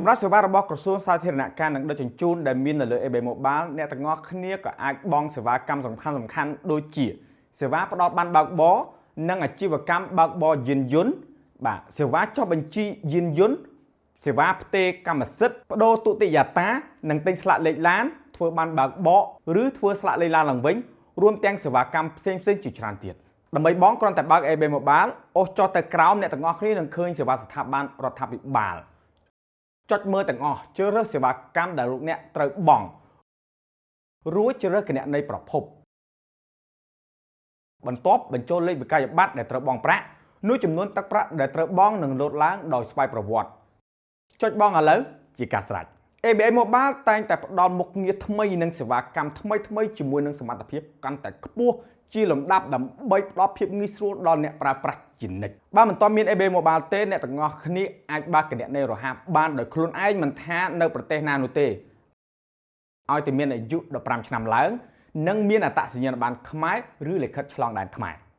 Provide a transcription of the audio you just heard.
សម្រាប់សេវារបស់ក្រសួងសាធារណការនិងដឹកជញ្ជូនដែលមាននៅលើ ABA Mobile អ្នកទាំងអស់គ្នាក៏អាចបង់សេវាកម្មសំខាន់សំខាន់ដូចជា សេវាផ្ដល់ប័ណ្ណបើកបរនិងអាជីវកម្មបើកបរយានយន្តបាទសេវាចុះបញ្ជីយានយន្តសេវាផ្ទេរកម្មសិទ្ធិប្ដូរទុតិយតានិងទិញស្លាកលេខឡានធ្វើប័ណ្ណបើកបរឬធ្វើស្លាកលេខឡានឡើងវិញរួមទាំងសេវាកម្មផ្សេងៗជាច្រើនទៀតដើម្បីបងគ្រាន់តែបើក ABA Mobile អូសចុះទៅក្រោមអ្នកទាំងអស់គ្នានឹងឃើញសេវាស្ថាប័នរដ្ឋាភិបាល ចុចមើលទាំងអស់ជ្រើសរើសសេវាកម្មដែលលោកអ្នកត្រូវបង់រួចជ្រើសរើសគណនីប្រភពបន្ទាប់បញ្ចូលលេខវិក័យប័ត្រដែលត្រូវបង់ប្រាក់នោះចំនួនទឹកប្រាក់ដែលត្រូវបង់នឹងលោតឡើងដោយស្វ័យប្រវត្តិចុចបង់ឥឡូវជាការស្រេច ABA Mobile តែងតែផ្ដល់មុខងារថ្មីនិងសេវាកម្មថ្មីថ្មីជាមួយនឹងសមត្ថភាពកាន់តែខ្ពស់ជាលំដាប់ដើម្បីផ្ដល់ភាពងាយស្រួលដល់អ្នកប្រើប្រាស់ជានិច្ចបើមិនទាន់មាន ABA Mobile ទេអ្នកទាំងអស់គ្នាអាចបើកគណនីរហ័សបានដោយខ្លួនឯងមិនថានៅប្រទេសណានោះទេឲ្យតែមានអាយុ15ឆ្នាំឡើង និងមានអត្តសញ្ញាណប័ណ្ណខ្មែរឬលិខិតឆ្លងដែនខ្មែរ។